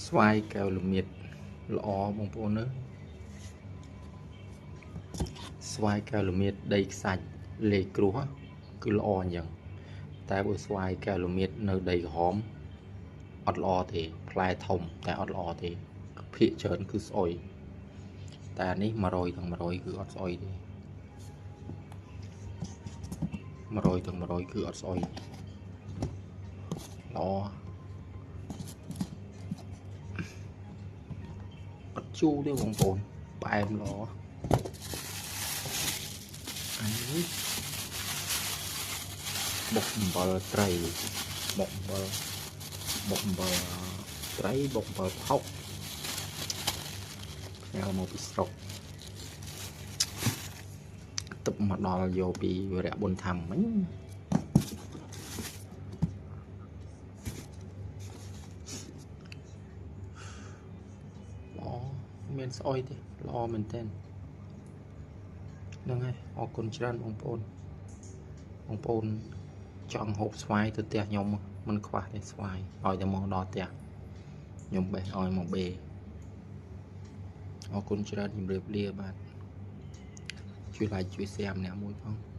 ស្វាយកែវល្មៀតល្អបងប្អូនណាស្វាយកែវល្មៀតដីខ្សាច់លេខគ្រោះគឺល្អអញ្ចឹងតែបើស្វាយកែវល្មៀតនៅដីក្រហមអត់ល្អទេផ្លែធំតែអត់ល្អទេភាកច្រើនគឺស្អុយតែនេះ100ទាំង100គឺអត់ស្អុយទេ100ទាំង100គឺអត់ស្អុយល្អអត់ជូរទេបងប្អូនផ្អែមល្អអានេះបុកអំបិលត្រីបុកអំបិលបុកអំបិលត្រីបុកអំបិលផុកផ្ញើមកពីស្រុកទឹកមកដល់យកពីវរៈប៊ុនធម្មមិញល្អមានស្អុយទេល្អមែនទែនហ្នឹងហើយអរគុណច្រើនបងប្អូនបងប្អូនចង់ហូបស្វាយទៅផ្ទះខ្ញុំមិនខ្វះទេស្វាយឲ្យតែមកដល់ផ្ទះខ្ញុំបេះឲ្យមកបេអរគុណច្រើនជម្រាបលាបាទជួយ like ជួយ share ម្នាក់មួយផង។